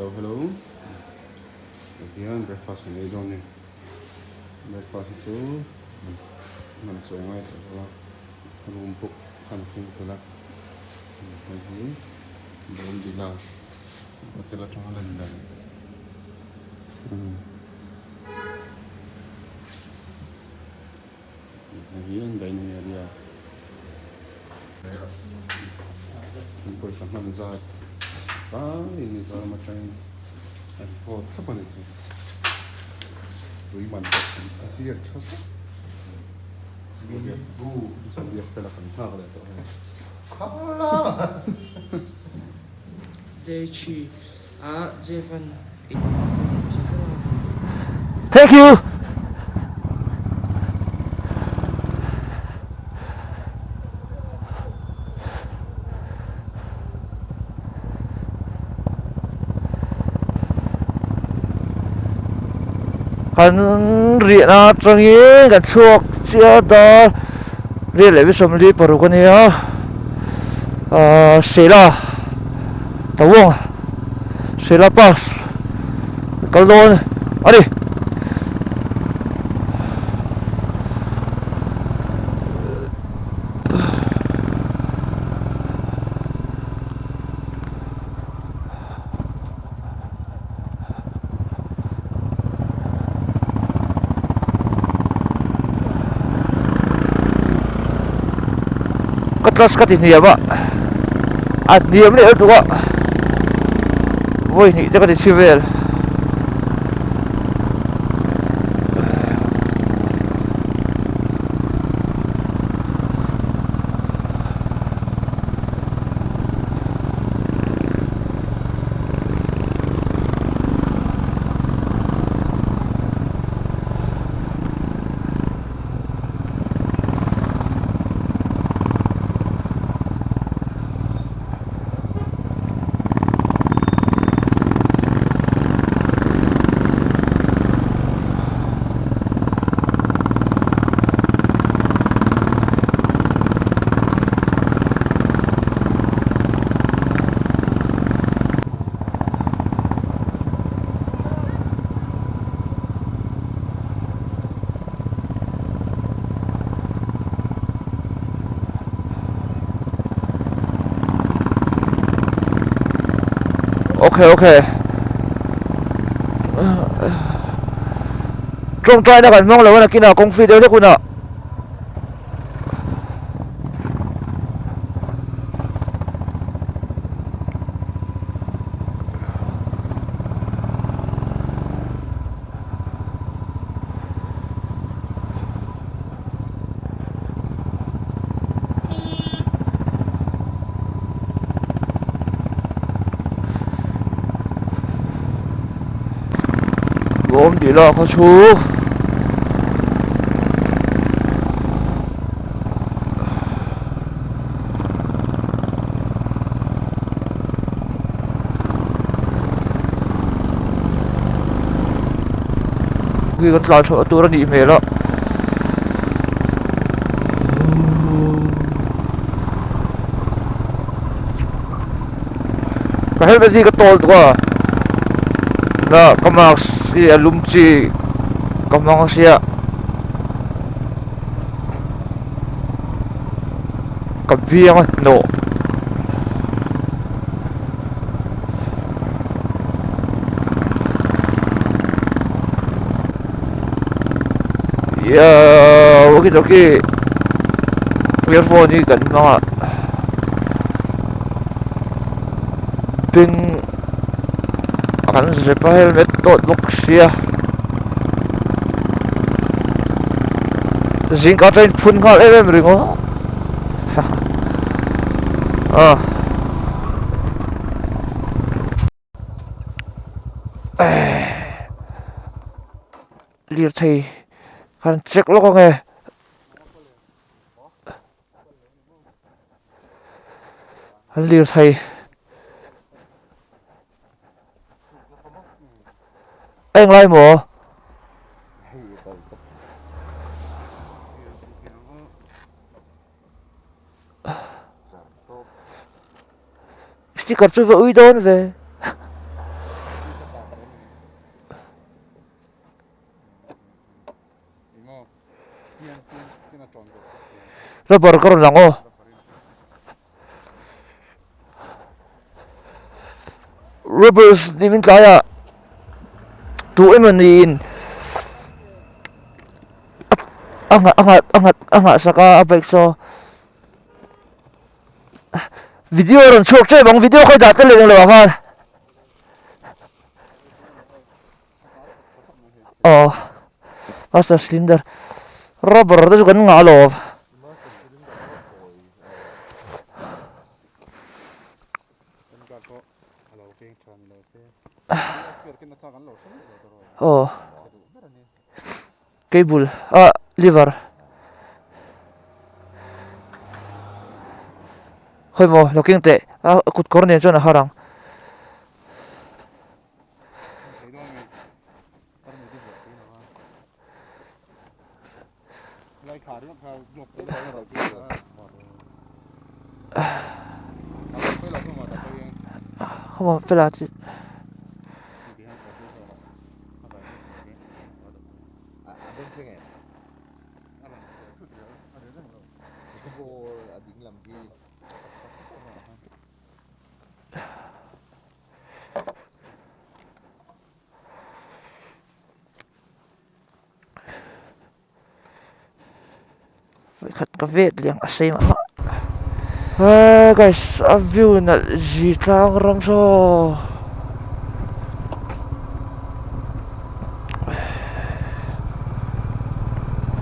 Hello hello tihian breakfast kan ei dawn a ni breakfast hi chu hman chaw ngai tawh lo a room pawh khan a thleng tel a hei hi Bomdila hotel atanga lan dan hei hi an dining area an pawisa hman zat tlaiin Mizoram atangin an haw thlap a ni thei tui man pawh a ziak thlap a biak fela kan nghak leh tawh hei. Thank you. Kan riahna atangin kan chhuak chiah dar riah leh 46 a nia ahh Sela. Tawng Sela pass kal dawn a ni. Ka class ka ti hniam a a hniam leh lutuk a vawi hnih te ka ti chhi vel. Ok ok tawngtaina kan hmang lo a nakinah kawng fit deuh hlek hunah. Bawm tih lak kha chu khi kan tlan chhuah tur a nih hmel a. Ka helmet hi ka tawl tuk a na ka mask hi a lum chi ka hmang sia ka biang a hnawh. Yeah, walkie talkie earphone hi kan hmang a tin kan zep a helmet dawt bawk sia zingka train phun nghal em em ringawt ah. Lirthei han check lawk ang e. An lirthei a englai maw? Sticker chu va ui dawn ve. Rubber ka rawn lang aw. Rubbers ni min tlai ah tu emaw niin a nghah a nghah a nghah a nghah sak a a bike saw video a rawn chhuak tep ang video kha i dah tel leh englo ah khan aw master cylinder rubber te chu kan ngah alawm. Aw cable ah lever khawi maw lo keng teh a kut kawr nen chuan a har ang. Vawikhat ka vet liang a sei mah mah eee guys a view nalh zi tlang ram saw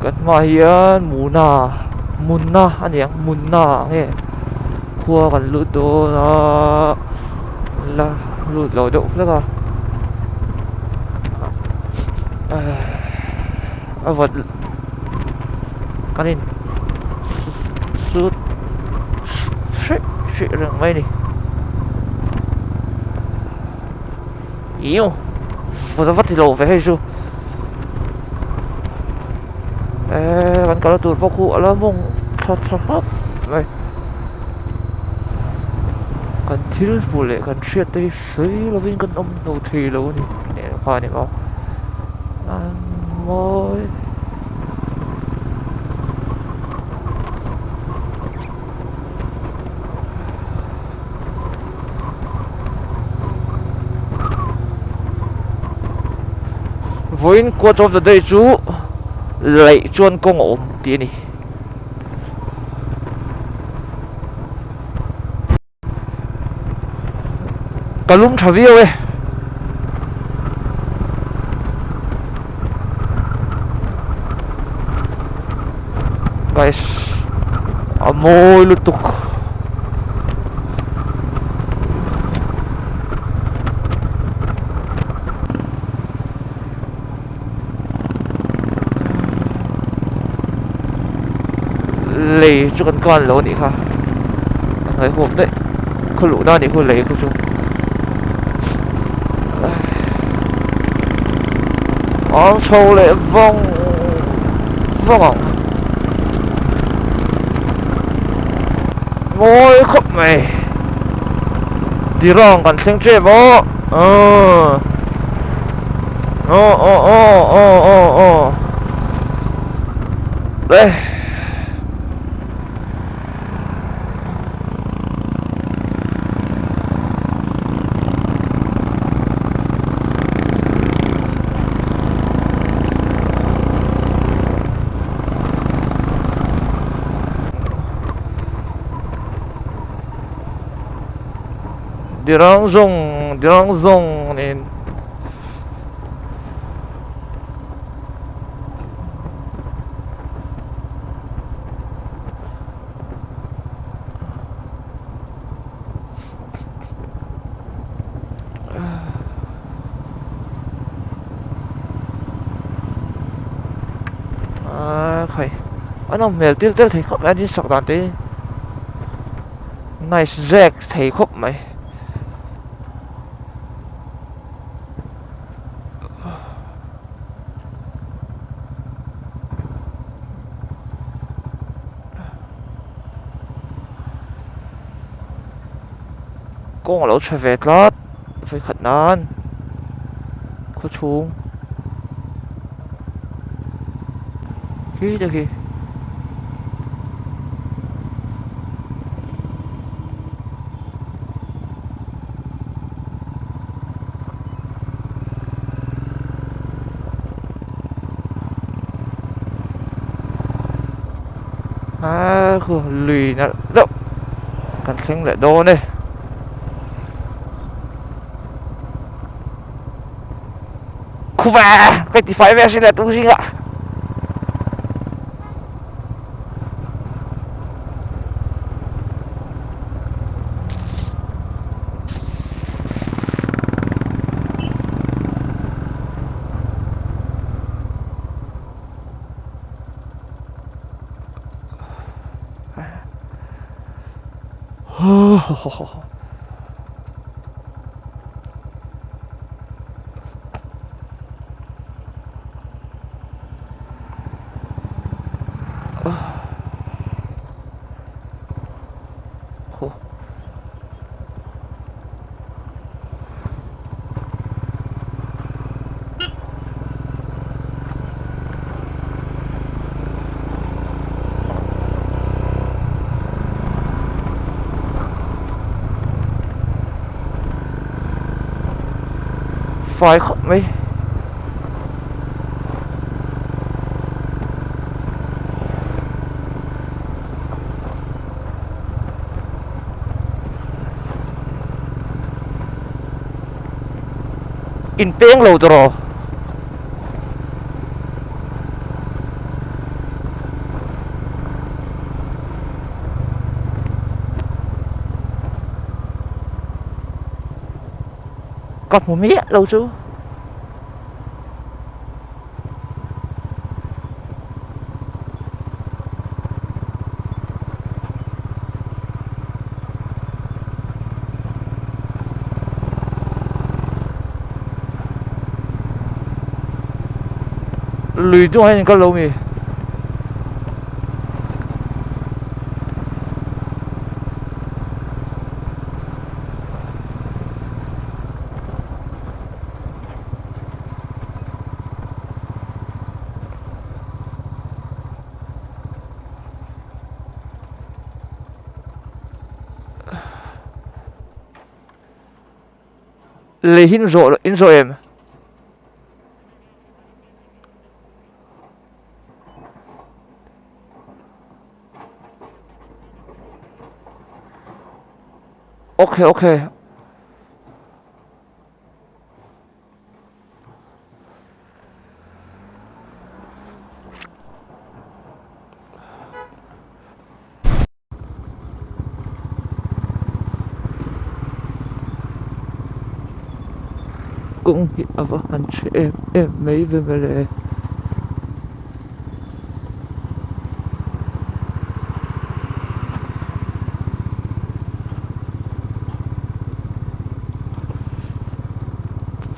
kan hmaah hian muna munna a ni ang munna nge khua kan lut dawn a la lut lo deuh hlek a a vawt kan in sut hrih hrih reng mai a ni iu vawt a va ti lo ve hei chu eee kan kalna tur pawh khu a la mawng tha tha hlawp mai kan thil hmuh leh kan hriat te hi sawi lovin kan awm hnu thei lo a ni kha a ni maw an mawi vawiin quote of the day chu laih chuan kawng a awm tih a ni. Ka lum tha viau e. Guys a mawi lutuk. Lei chu kan kan lo a nih kha a hnuai huam daih khaw luhna a nih khu lei khu chu ang chho leh vawng vawng ang mawi khawp mai tirang kan thleng tep aw aw aw aw aw aw aw aw eh Dirang zawng dirang zawng nen. Aaa khai a nawm hmel tel tel thei khawp mai a ni sak dan te hi nice zek thei khawp mai. Kawng a lo chhe ve tlat vawikhat nan khaw chhung khi te khi. A khu lui nalh deuh kan thleng leh dawn e. Khuva ka ti fai ve a hrilh a tung zingah. Fai khawp mai. In peng lo tawh Ka hmu miah lo chu. Lui chungah hian in kal lo mi? Lei hi in zawh in zawh em? Okay okay. Kawng hi a va han chhe em em mai ve mawle.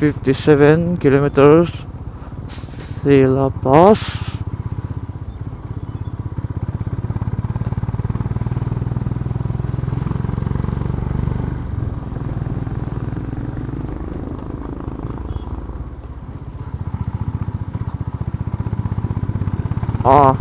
57 kilometers Sela pass ah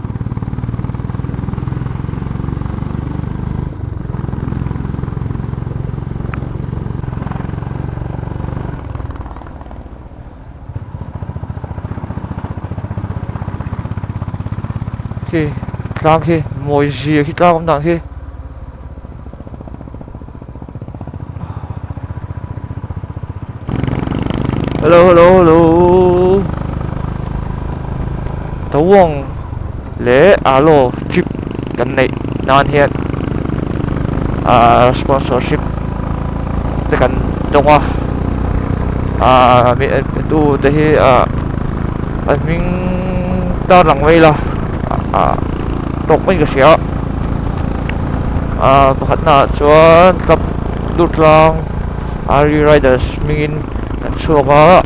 Khi tlang khi mawi zia khi tlang awm dan khi. Hello hello hello Tawang leh Alo trip kan neih nan hian ahh sponsorship te kan dawng a ahh mi tu te hi ahh an hming tar lang mai ila ahh tawk mai ka hria ahh pakhat naah chuan club Durtlang Ari Riders hmingin an chhuak a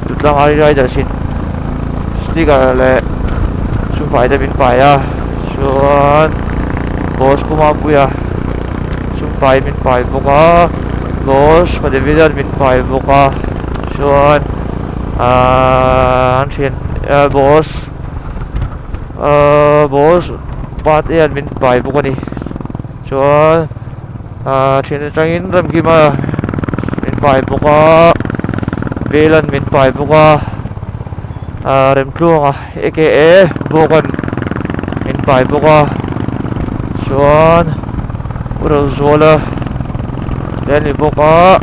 Durtlang Ari Riders in sticker leh sumfai te min pai a chuan boss Pumapuia sumfai min pai bawk a boss Fadividan min pai bawk a chuan ahh an thian boss ahh boss Patea'n min pai bawk a ni chuan. Ahh thian atangin Remkima min pai bawk a Bela'n min pai bawk a ahh Remtluanga aka Bawka'n min pai bawk a. Chuan Pu Rozuala te an ni bawk a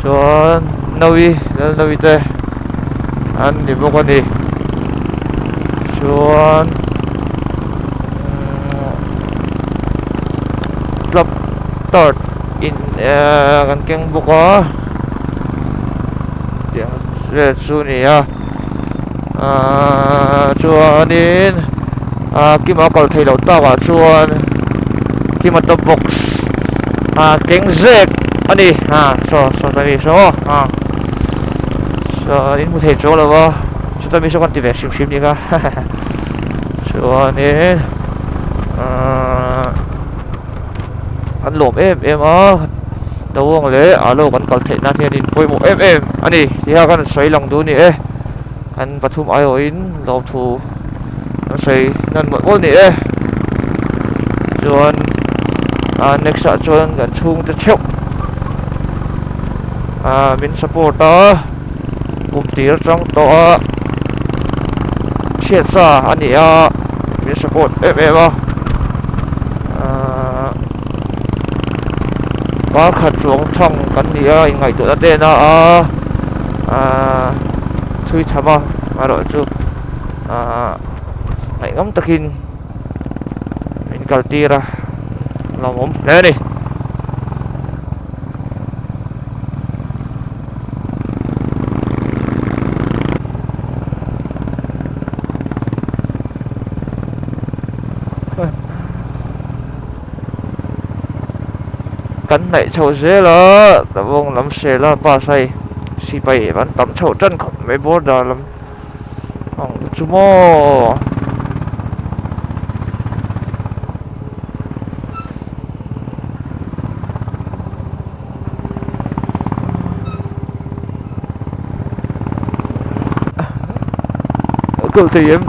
chuan Naui Lalnaui te an ni bawk a ni chuan club tart in ehh kan keng bawk a tiang vel chu a ni a ahh chuanin ah kima kal theih loh takah chuan kima top box ah keng zek a ni ah saw saw ta mi saw ah saw in hmu thei chuang lo va chuta mi saw kan ti ve hrim hrim ni kha chuanin ahh an lawm em em a Tawng leh alo kan kal theih nan hian in pawimawh em em a ni tih kha kan sawi lang duh a ni e an pathum aiawhin lawmthu an sawi nan mawlh mawlh a ni e chuan ah next ah chuan kan chhungte theuh ah min support a kum tir atang tawh a chhiat sa a ni a min support em em a ahh par khat chuang thang kan ni a inngaihtuahna te na a ahh chhui cham a erawh chu ahh ngaihnawm takin min kal tir a lawmawm hle a ni. Kan hnaih chho zel a Tawng lam sela bus hei sipai an tam chhoh tan khawp mai border lam ang te chu maw. A kal thei em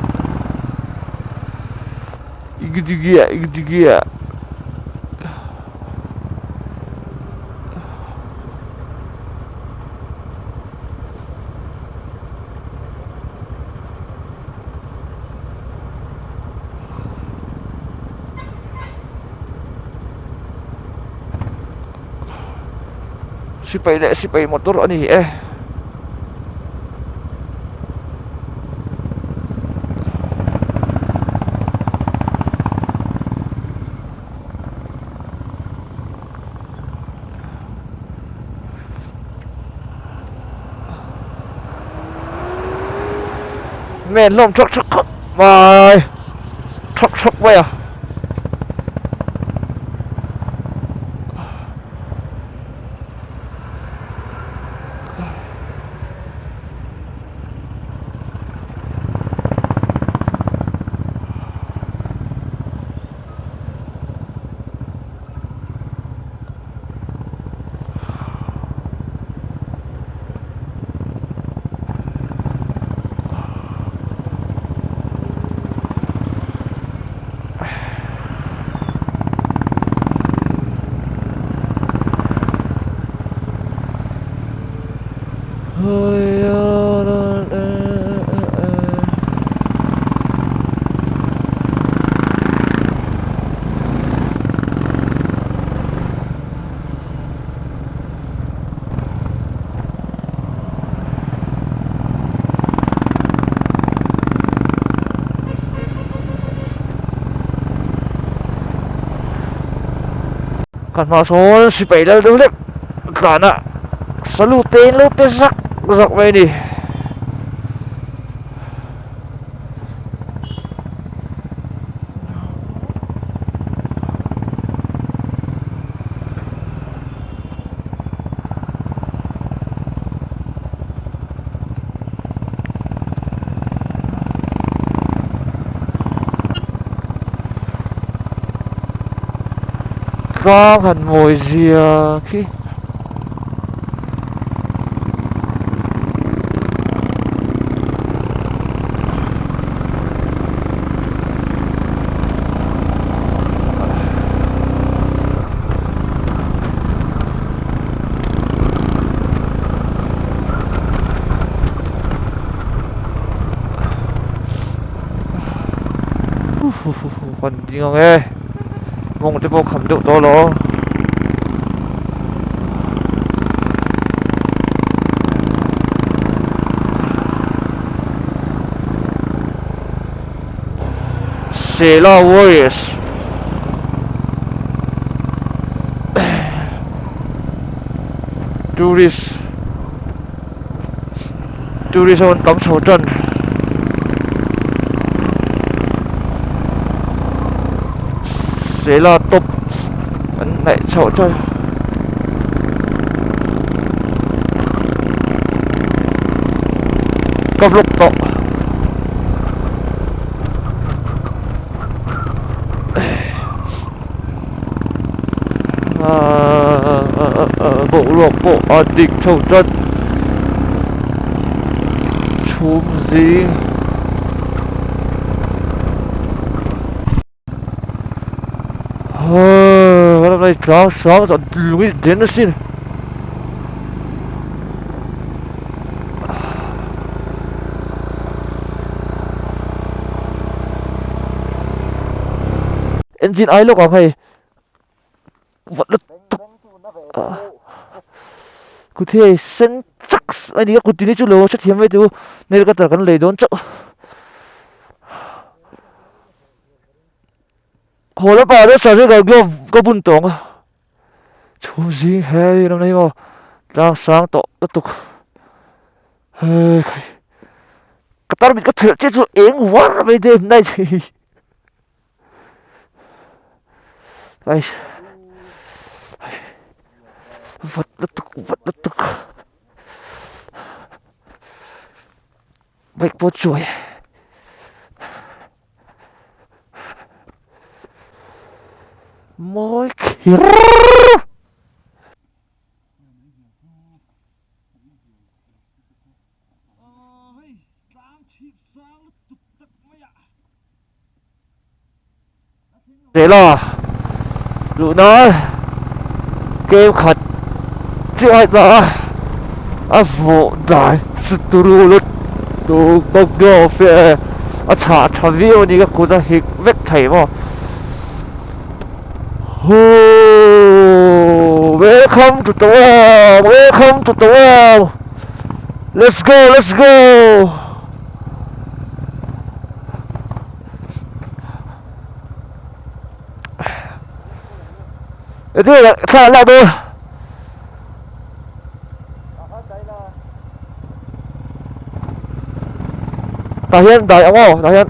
Sipai leh sipai motor a ni e. Men hlawm thak thak khawp mai thak thak mai a. Ka hma sawn sipai lal deuh hlek tlan a salute te in lo pe zak zak mai a ni. Tlang han mawi zia khi. Kan ding ang e. Mawng te pawh kham deuh tawh alawm. Sela Warriors Tourist Tourist ho an tam chho tan. Sela top an hnaih chhoh tan. Ka vlog tawh. Boruak pawh a dik chho tlat chhum zing hei tlang sang chuan lung hi den asin. Engine ai lawk ang hei vat lutuk kut hi hei sen chak a ni a kut tih hi chu lo hrethiam mai teh u nail cutter kan lei dawn chauh haw lampangah chuan surgical glove ka bun tawh ang a. Chhum zing he ram hi maw tlang sang tawh lutuk hei ka tarmit ka phelh chiah chu eng var mai te night vat lutuk vat lutuk bike pawh chuai. Mawi kher. Zel a luh nan kem khat chiah a tla a a vawh dan chu turu lut tu bawk glove e a chhah tha viau a ni ka kut a hik vek thei maw hoo welcome to Tawang welcome to Tawang let's go let's go. Thla lak dawn tah hian dai ang aw tah hian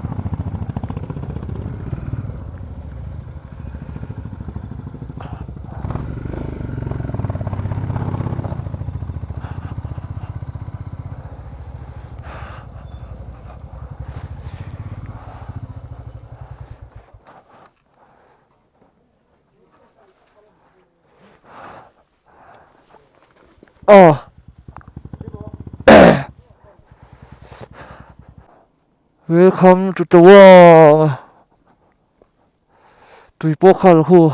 Aw Welcome to Tawang tui pawh khal khu.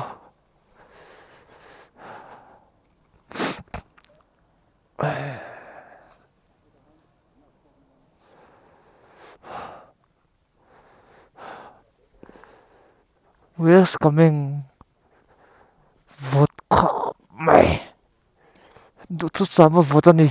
West Kameng vawt khawp mai duhthusam a vawt a ni.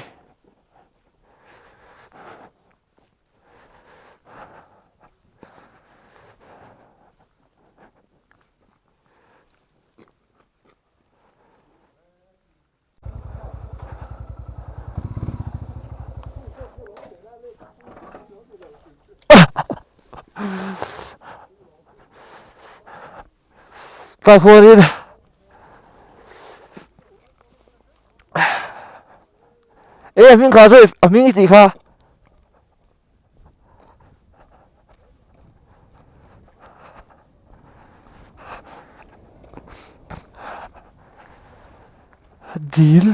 Tah khuanin e a hming kha sawi a hming i tih kha. Dil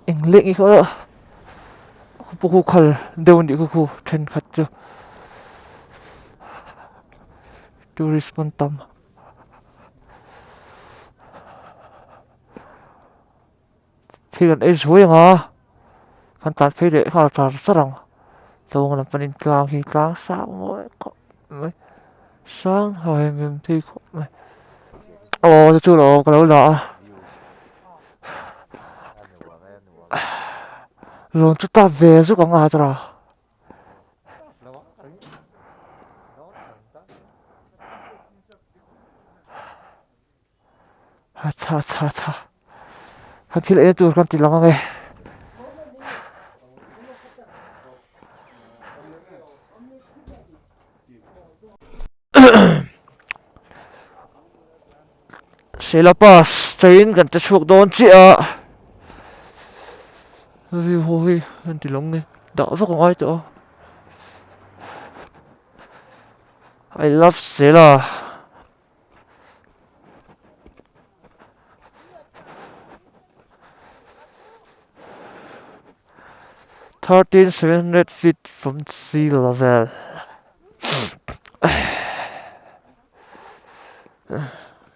eng leh nge kha pawh khu khal deuh anih kha khu thenkhat chu tourist hmun tam. Thil an ei zuai ang a, kan tlan phei leh nghal char char ang. Tawng lam panin tlang hi tlang sang mawi khawp mai, sang tha em em thei khawp mai. Aw chu chu lawm ka lo la a. Rawn chu tap ve zuk ang a tara. Acha acha acha kan thil ei tur kan ti lang ange. Sela pass cheiin kan che chhuak dawn chiah a view ho hi an ti lang nge dah vak a ngai tawh a I love Sela. 13700 feet from sea level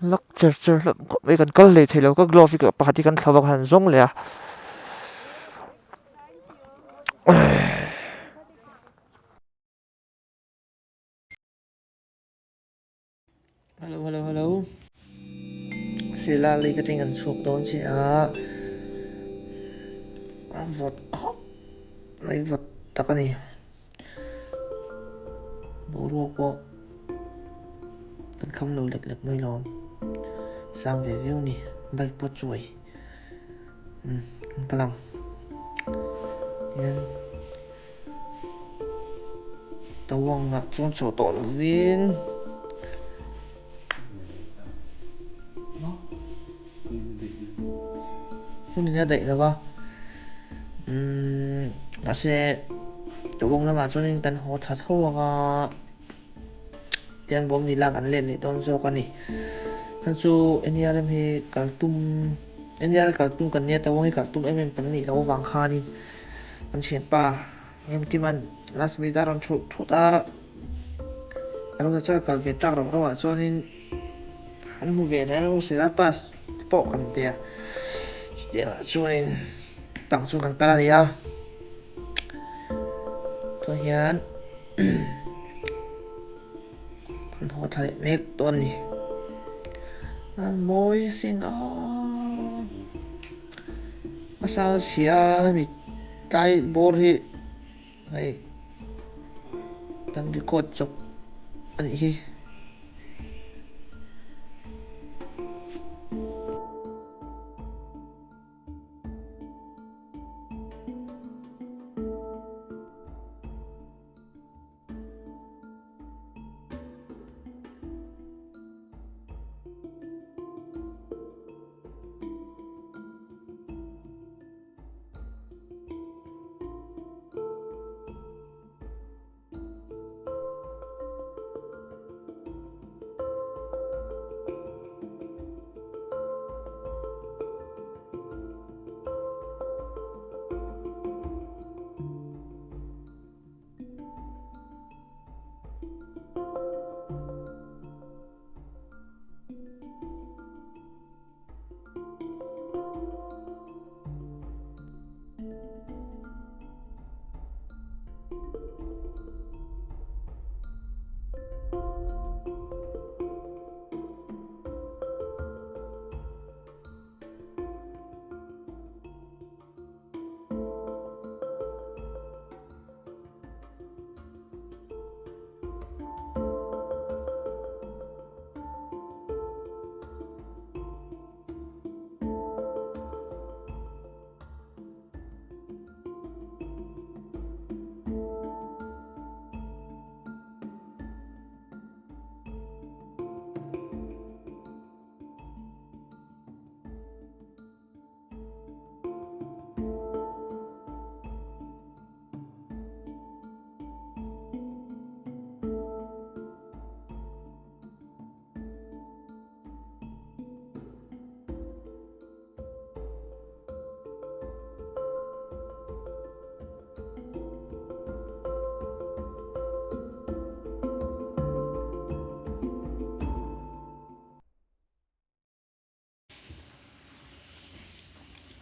lak cher cher hlawm khawp mai kan kal hlei thei lo ka glove hi pakhat hi kan thla vak a han zawng leh a. Hello hello hello Sela lei ka teng an chhuak dawn che a a vawt khawp mai vawt tak a ni boruak pawh kan kham lo lek lek mai lawm sang ve viau a ni bike pawh chuai umm an kal ang tihian. Tawangah chuan chhuah tawh lovin hun in a daih lo va umm mahse tawang lamah chuanin kan haw tha tho ang a tiang bawm ni lak an let leh dawn zawk a ni chhan chu NRM hi kal tum NRM kal tum kan nia tawang hi kal tum em em kan nih loh avang khanin. Kan thianpa Remkima'n last minute a rawn thut thut a, Arunachal kal ve tak rauh rauh ah chuanin an hmu ve leh a, Sela pass te pawh kan tia chutiang ah chuanin tang chu kan kal a ni a, tunah hian kan haw thla leh mek dawn a ni, a mawi asin aw. A sang chhia a hemi tlai bawr hi hei kan record chawp a nih hi.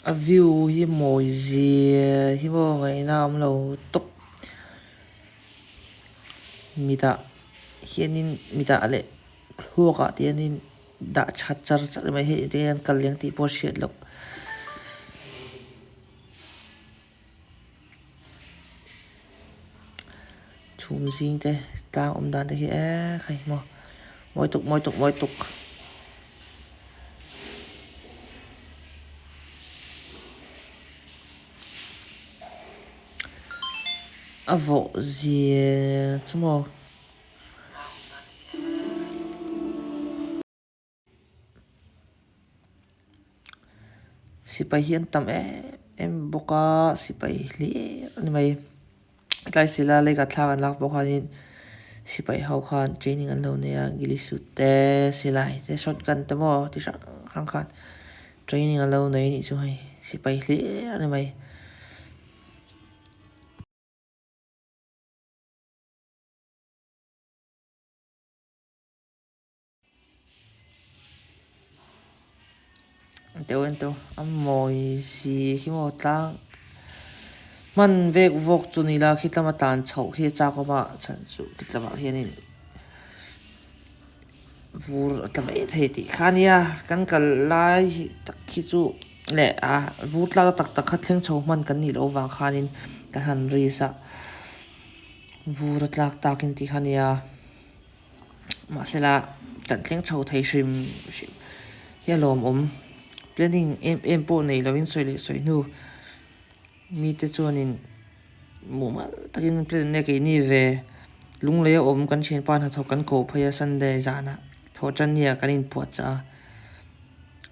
A view hi mawi zia hi maw ngaihna a awm lo tawp mitah hianin mitah leh thluakah te hianin. dah that char char mai hei engtin nge an kal leng tih pawh a hriat loh. Chhum zing te tlang awm dan te hi eee hei maw mawi tuk mawi tuk mawi tuk. A vawh zia chu maw. Sipai hi an tam em em bawk a sipai hlir a ni mai tlai sila lei ka thlak an lak pawh khanin sipai ho khan training an lo nei a gili suit te silai te shotgun te maw ti hrang hrang khan training an lo nei a nih chu hei sipai hlir a ni mai. Teuh en teuh a mawi si khi maw tlang hman vek vawk chu ni la khi tlama tan chhoh khi a chak awm a chhan chu khi tlamah hianin vur a tla mai thei tih kha ania kan kal lai hi tak khi chu leh a vur tlak tak tak kha thleng chho hman kan nih loh avang khanin ka han risk a vur a tlak takin tih kha ania. Mahsela kan thleng chho thei hrim hrim hi a lawmawm. Planning em em pawh nei lovin sawi leh sawi hnu mite chuanin mumal takin plan an nei a keini ve lunglei a awm kan thianpa hnathawk kan koh phei a Sunday zanah thawh tan nia kan inpuahchah a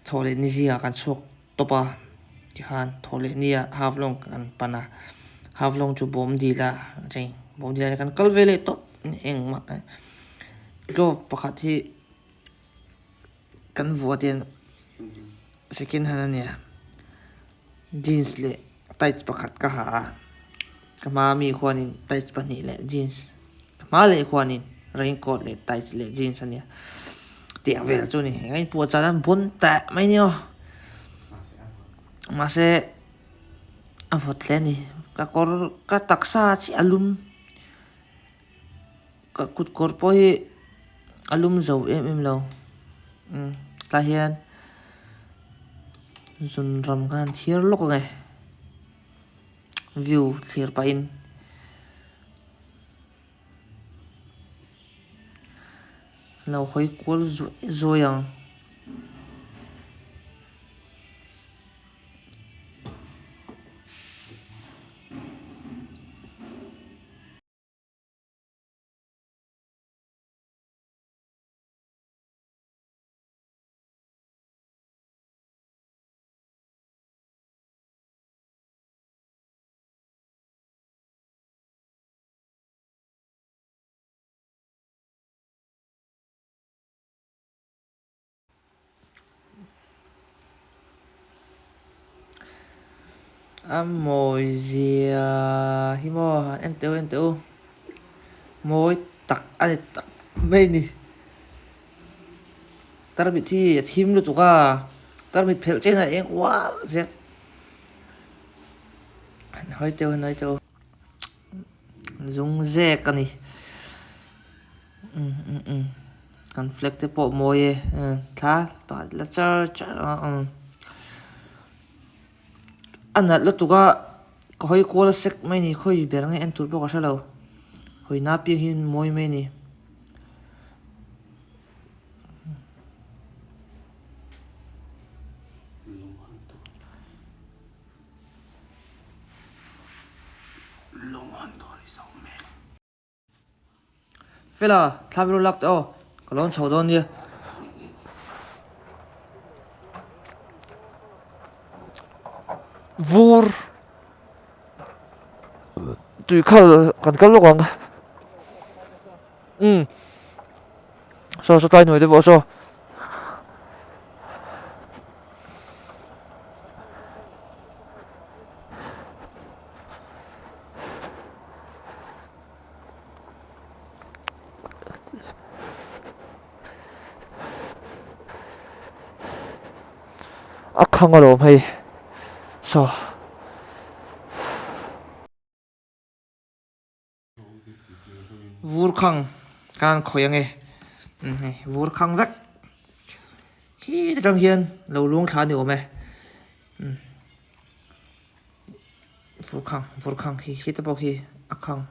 thawh leh ni zingah kan chhuak tawp a tikhan thawh leh nia Haflong kan pan a Haflong chu bawm dil a bawm dil ah kan kal ve leh tawp. Engmah glove pakhat hi kan vuah te hian second hand a nia jeans leh tights pakhat ka ha a ka hma ami khuanin tights pahnih leh jeans ka hma leh khuanin raincoat leh tights leh jeans a nia tiang vel chu a ni a inpuah chah nan bun teh mai a ni aw mahse a vawt hle a ni ka kawr ka taksa chiah a lum. Ka kut kawr pawh hi a lum zo em em lo umm tlai hian zun ram khan an thiar lawk ang e view thlir pahin. Lo hawi kual zuai zuai ang. A mawi zia hi maw en teh u en teh u mawi tak a ni tak mai a ni tarmit hi a thim lutuk a tarmit phelh chen a eng uar zel han hawi teh u han hawi teh u zung zek a ni. Umm umm umm kan flag te pawh mawi e thla pakhat la char char a umm a nalh lutuk a ka hawi kual sek mai a ni khawi ber nge en tur pawh ka hre lo hawi na piang hi mawi mai a ni. Fela, thla min rawn lak teh aw, ka lo chho dawn nia. Vur tui khal kan kal lawk ang. Umm saw saw tlai hnuai te pawh saw. A khang alawm hei saw. Vur khang khan khawih ange vur khang vek. Khi atang hian lo luang thla a ni awm e umm vur khang vur khang khi khi te pawh khi a khang.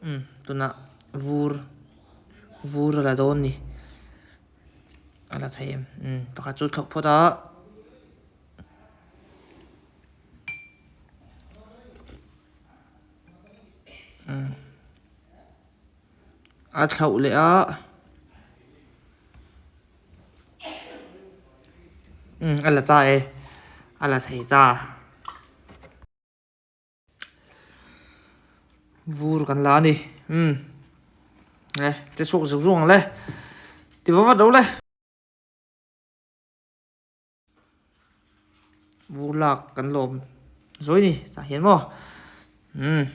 Umm tunah vur vur a la dawn ni a la thei em umm pakhat chu thlawk phawt a. Umm a thlauh leh a umm a la ta e a la thei ta. Vur kan la a ni umm e che chhuak zuk zuk ang le ti va vat lo le. Vur lak kan lawm zawi ni tah hian maw umm.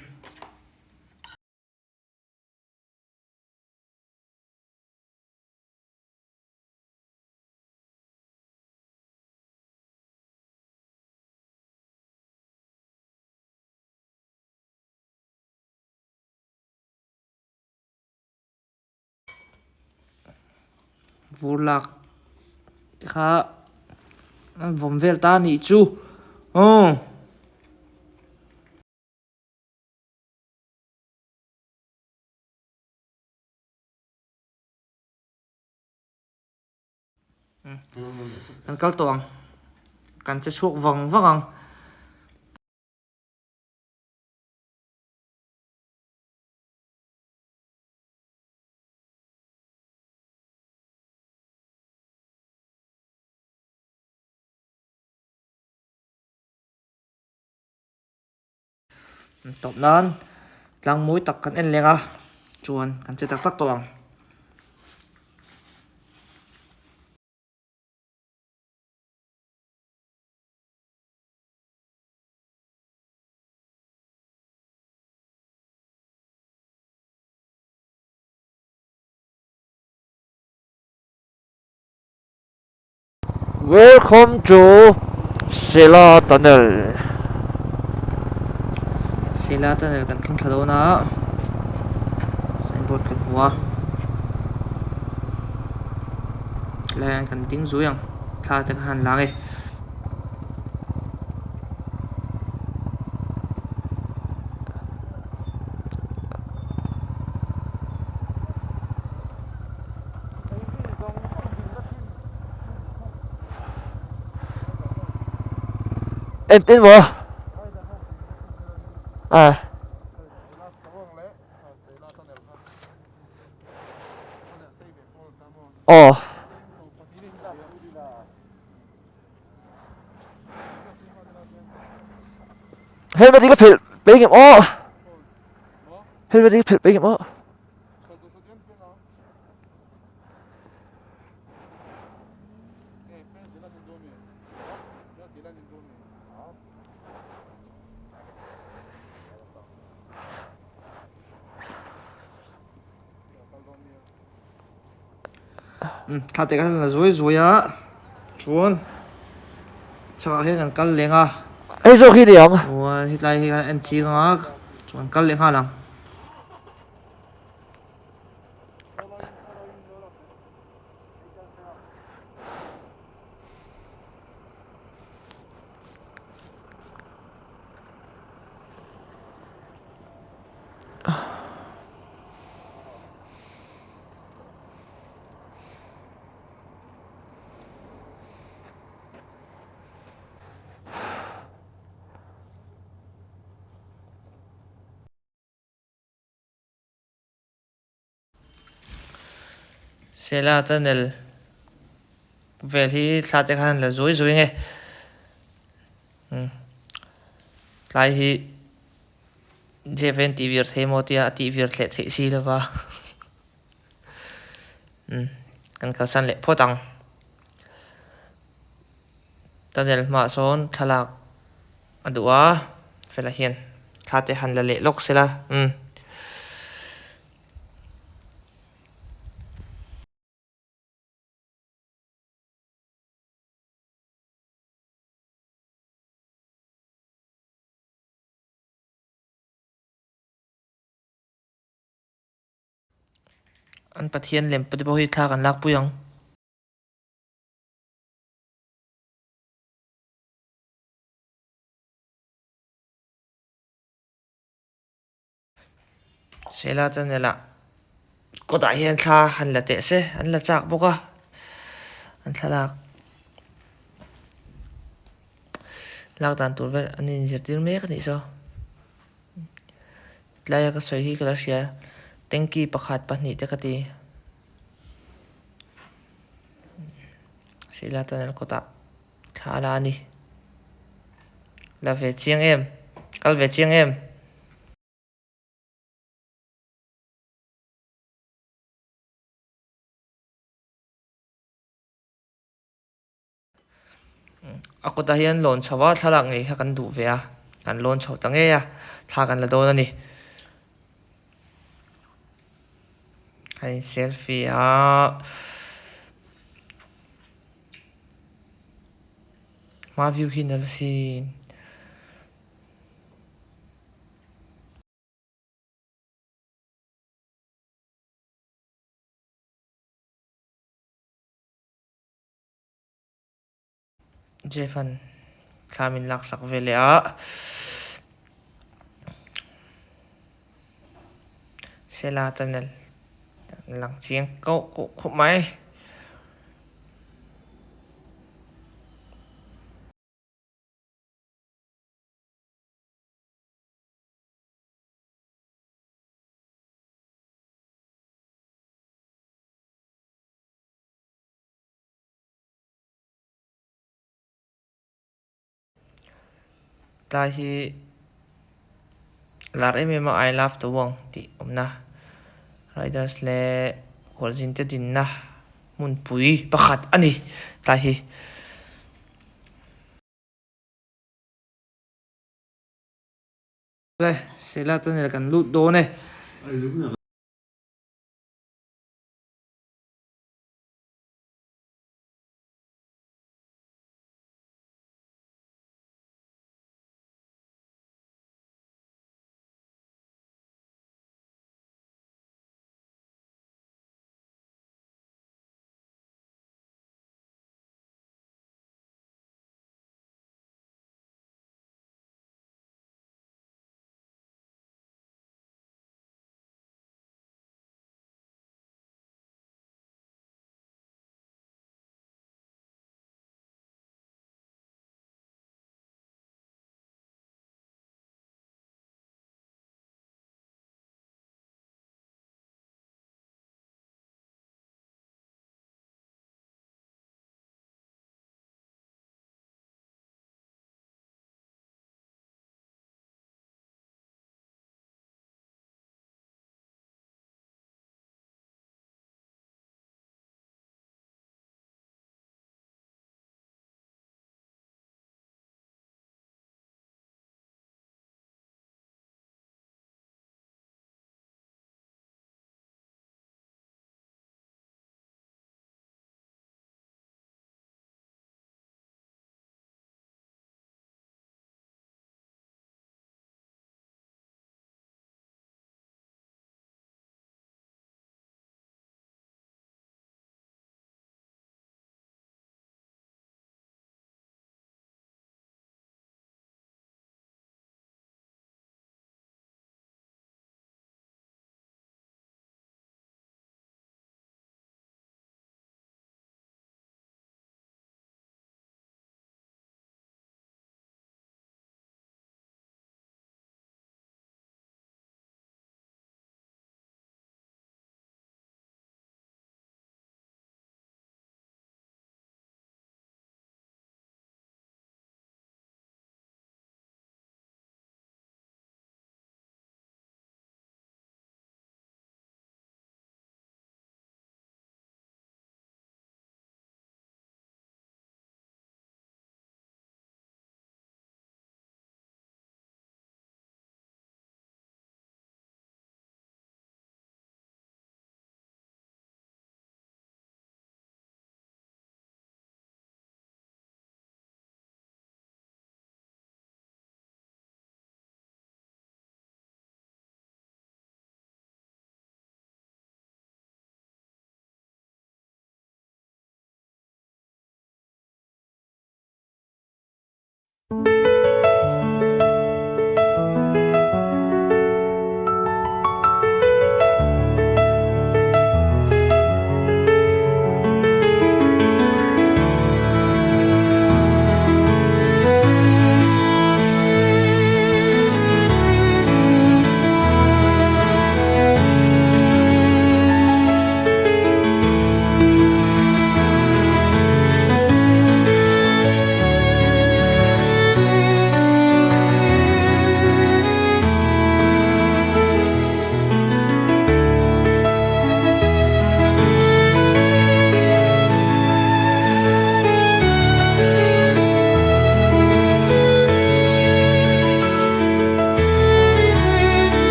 Vur lak te kha an vawm vel ta anih chu aw. Kan kal tawh ang kan che chhuak vang vang ang. Tawp nan tlang mawi tak kan en leng a chuan kan che tak tak tawh ang. Welcome to Sela Tunnel. Sela Tunnel kan thleng thla dawn a, signboard kan hmu a, tilai ah hian kan ding zui ang thla te kha han lang e. Entin maw? À. Aw. Helmet hi ka phelh peng em aw? Helmet hi ka phelh peng em aw? Thla te khan la zuai zuai a chuan chhakah hian kan kal leng a. Hei zawk hi ni ang. Chuan hetlai hi kan en ching a chuan kal leh nghal ang. Sela tunnel vel hi thla te khan la zui zui nge umm tlai hi Jeff hian tih vir thei maw tia a tih vir thleh theih si lova umm kan kalsan leh phawt ang tunnel hmaah sawn thlalak a duh a fela hian thla te han la leh lawk sela umm. An pathian lem te pawh hi thla kan lakpui ang. Sela channel ah kawtah hian thla han la teh se an la chak bawk a an thlalak lak dan tur vel an inzirtir mek a nih saw tlaia ka sawi hi ka la hria tanky pakhat pahnih te ka ti Sela channel kawtah. Thla a la a ni. La ve chiang em? Kal ve chiang em? A kawtah hian lawn chho a thlalak ngei kha kan duh ve a, kan lawn chho ta ngei a, thla kan la dawn a ni. A in selfie a. Hma view hi nalh sin. Jeff an thla min laksak ve leh a. Sela tunnel lang chiang koh koh khawp mai. Tlai hi lar em em a I love Tawang tih awmna riders leh khualzin te dinna hmunpui pakhat a ni tlai hi. Sela tunnel kan lut dawn e.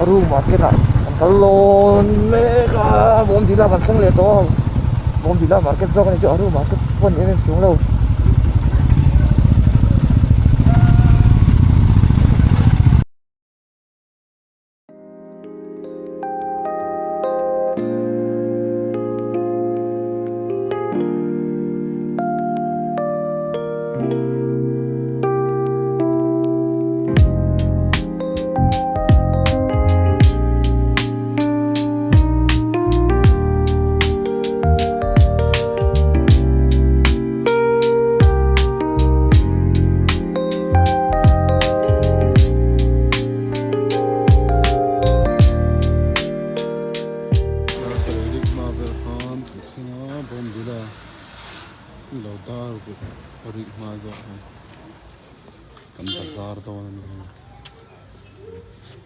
Aru market ah kan kal lawn mek a Bawmdila kan thleng leh tawh a Bawmdila market zawk a ni chu Aru market pawh a ni em em chung lo. Saree hma vel khan tih thleng a bawngdila lo dar rih hma zawk a kan bazar dawn a ni hei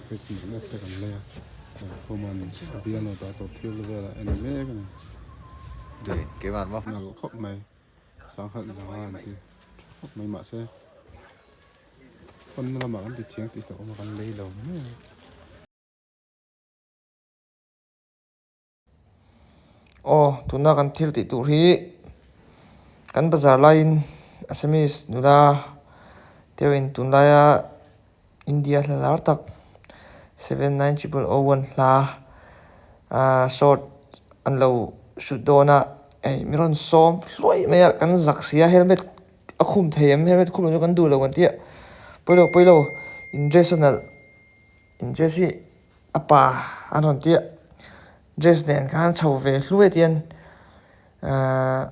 hei cement te kan lei a khuman a bial lo dah tawh thil vel a en mek a ni nalh khawp mai sangha zanga an ti tha khawp mai mahse. Pawn lamah kan ti chiang tih hlauh awm a kan lei lo mai a. Aw tuna kan thil tih tur hi kan bazar laiin Assamese nula deuhin tunlaia India hla lar tak 79001 hla ah short an lo shoot dawn a hei mi rawn sawm hluai mai a kan zak si a helmet a khum thei em helmet khum chu kan duh lo kan tia pawilo pawilo in dress a nalh in dress hi a pa an rawn tia dress nen khan chho ve hluai te hian ahh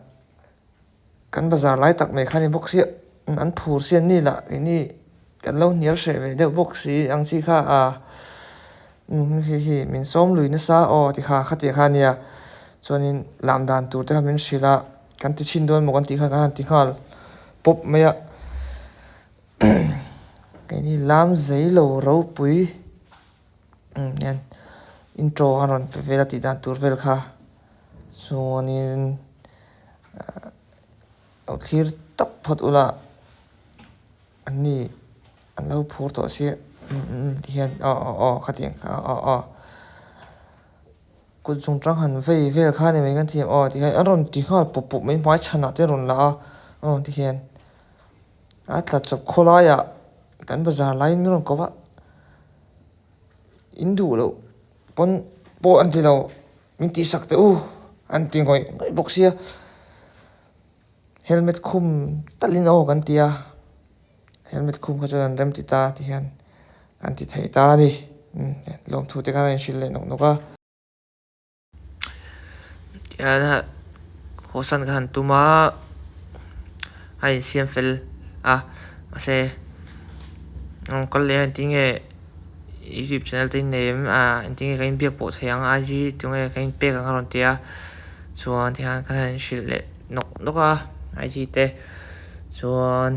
kan bazar lai tak mai kha a ni bawk sia an phur si an ni lah keini kan lo hnial hreh ve deuh bawk si ang chi kha ahh hei hi min sawm lui nasa aw ti kha khatiang kha a nia chuanin lam dan tur te kha min hrilh a kan ti chhin dawn maw kan tih kha kan han ti nghal pawp mai a keini lam zei lo ropui hian intro a rawn pe vel a tih dan tur vel kha chuanin lo thlir tawp phawt ula. An ni an lo phur tawh sia umm umm ti hian aw aw aw khatiang kha aw aw kut chung tang han vei vel kha ni mai kan thiam aw ti hian a rawn ti nghal pawp pawp mai hmai chhanah te a rawn la a aw ti hian a tla chawp khawlaiah kan bazar laiin min rawn ko va in duh loh pawn pawh an ti lo min tihsak teh u an ti ngawih ngawih bawk sia. Helmet khum talhin aw kan ti a, helmet khum kha chuan an rem ti ta ti hian kan ti thei ta a ni lawmthu te khan a inhrilh leh nawk nawk a. Tihian haw san ka han tum a, a insiam fel a mahse kal leh a engtin nge youtube channel te in nei em engtin nge ka inbiak pawh thei ang IG tunge ka inpek ang a rawn ti a chuan tihian ka han inhrilh leh. Nawk nawk a IG te chuan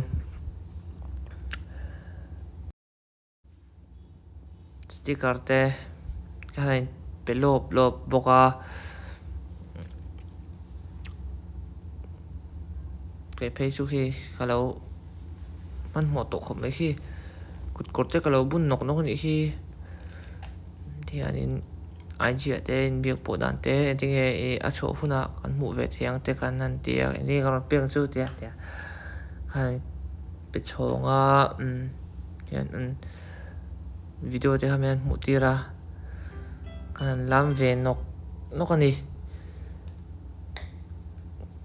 sticker te ka han in pe lawp lawp bawk a kei phei chu khi ka lo hmanhmawh tawh khawp mai khi kut kawr te ka lo bun nawk nawk a nih khi tihianin. IG ah te inbiak pawh dan te engtin nge ih a chhuah hunah kan hmuh ve thei ang te khan an ti a engtin nge ka rawn pek ang chu tia tia khan pe chhawng a umm hian an video te kha min han hmuh tir a khan an lam ve nawk nawk a ni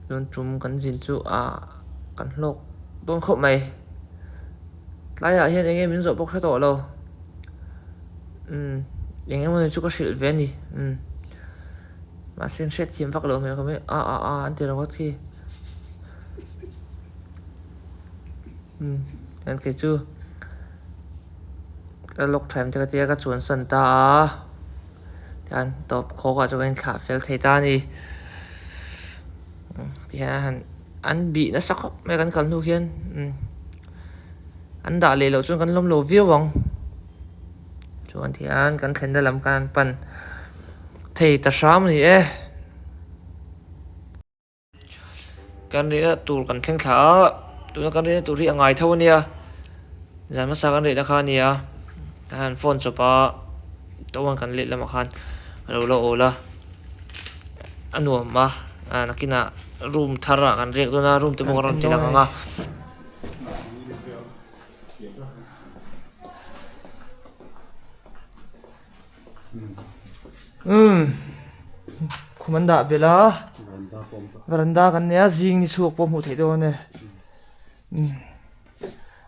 tun tum kan zin chu ah kan hlawk dawn khawp mai tlaiah hian eng nge min zawh bawk hre tawh lo. Umm eng emaw ni chu ka hrilh ve a ni umm mahse an hriatthiam vak loh hmel khawp mai a a a an ti ringawt khi umm chuan kei chu ka lawk tha em te ka tia ka chuan san ta a tihian tawp khawk ah chuan ka inthlah fel thei ta a ni tihian a han an bih nasa khawp mai kan kal hnu hian umm. An dah leh loh chuan kan lawm lo viau ang. Chuan tihian kan thlenna lam khan an pan thei ta hram a ni e. Kan rihna tur kan thleng thla a, tuna kan rihna tur hi a ngai tho a nia. Zan hmasa kan rihna kha a nia, kan han phone chawp a. Tawang kan let lamah khan a lo la awl a a nuam a nakinah room thar ah kan riak dawn a room te pawh ka rawn ti lang ang a. Umm khum an dah belh a veranda kan nei a zing ni chhuak pawh hmuh theih dawn e umm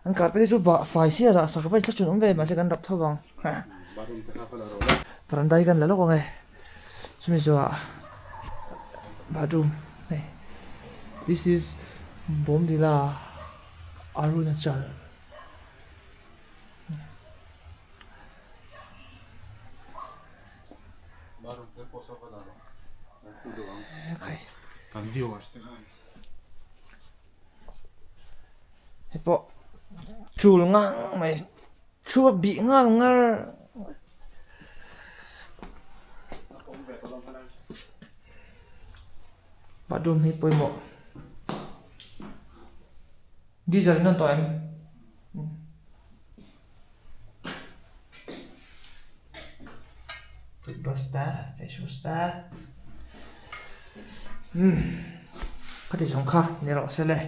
an carpet hi chu bah fai sia rah sak vaih thla chun awm ve mahse kan rap tho vang veranda hi kan la lawk ang e chumi zawhah bathroom hei this is Bomdila Arunachal. Hei pawh chul ngang mai thu a bih ngal ngar bathroom hi pawimawh geyser in a tawh em. Toothbrush te face wash te umm khati zawng kha ni rawh se le.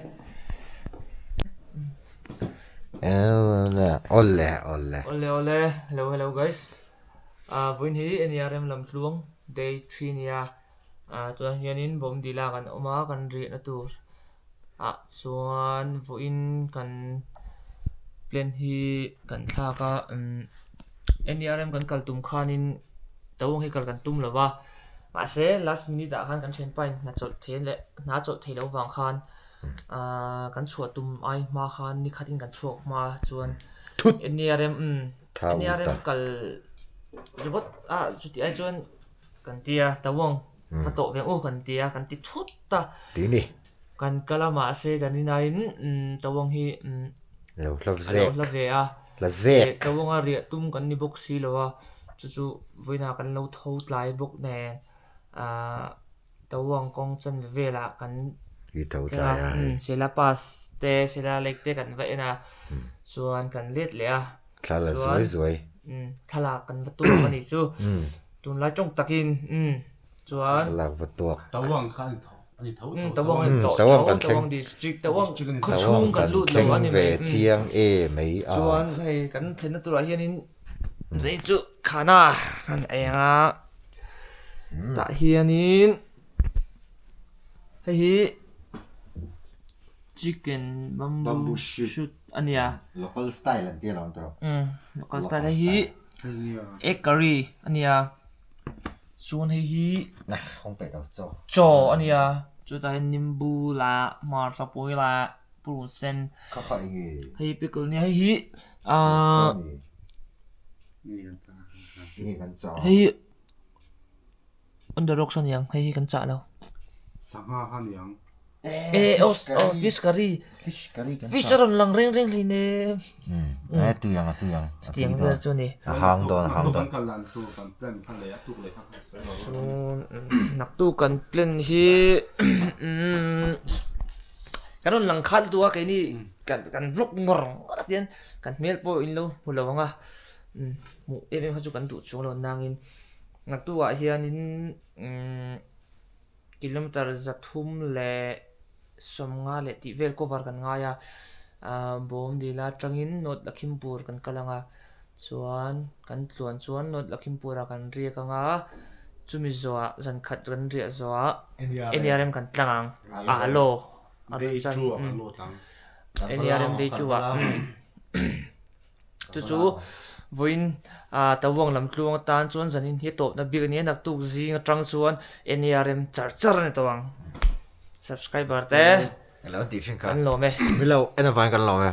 Awle awle. Awle awle hello hello guys ah vawiin hi NERM lamtluang day 3 nia ah tunah hianin Bawmdila kan awm a kan riahna tur ah chuan vawiin kan plan hi kan thlak a umm N E R M kan kal tum khanin tawng hi kal kan tum lo va mahse last minute ah khan kan thianpa in hna chawlh thei leh hna chawlh theih loh vang khan ahh kan chhuah tum ai hma khan ni khatin kan chhuak hma chuan N E R M umm N E R M kal ringawt a chuti ai chuan kan ti a tawng ka tawh ve u kan ti a kan ti thut a tini kan kal a mahse kan inaiin tawng hi lo hla lo hla ve a hla zek tawng a riah tum kan ni bawk si lo a chu chu vawiinah kan lo tho tlai bawk nen ah tawng kawng chan velah kan i tho tlai a sela pass te sela lake te kan va en a chuan kan let leh a thla la zuai zuai thlalak kan va tuak a nih chu tunlai tawng takin chuan thlalak va tuak tawang kha ani tho ani tho tho tawang ani tawh tho tawang district tawang khawchhung kan lut lo ani ve chiang e mai a chuan hei kan thlenna turah hianin zei chu khana kan ei anga tah hianin hei hi chicken bamboo shoot a nia local style an ti alawm tawh local style hei hi egg curry a nia chuan hei hi chaw a nia chutah hian nimbu lah hmarcha pawi lah purun sen hei pickle a nia hei hi ahh hei hi on the rocks a niang hei hi kan chah lo. Sangha kha niang. Eh oh oh fish curry fish curry kan fish a rawn lang reng reng hlei nem eh tui ang a tui ang chutiang vel chu ni a hang dawn a hang dawn kan lan chu kan plan kha leh a tuk leh kha naktuk kan plan hi kan rawn lang khat lutuk a keini kan kan vlog ngawr ngawr a tian kan hmel pawh in lo hmu lo ang a hmuh em em kha chu kan duh chuang lo nangin naktuk ah hianin umm Kilometer 370 leh tih vel cover kan ngai a, ah Bawmdila atangin North Lakhimpur kan kal ang a, chuan kan tluan chuan North Lakhimpur ah kan riak ang a, chumi zawhah zan khat kan riah zawhah NERM kan tlang ang, ah law a rawn chan NERM day two ah. Chu chu vawiin ah Tawang lam tluang atan chuan zanin hi a tawpna bik a ni a, naktuk zing atang chuan NARM char char a ni tawh ang. Subscriber te Kan lawm e. Kan lawm e. Milo en avangin kan lawm e.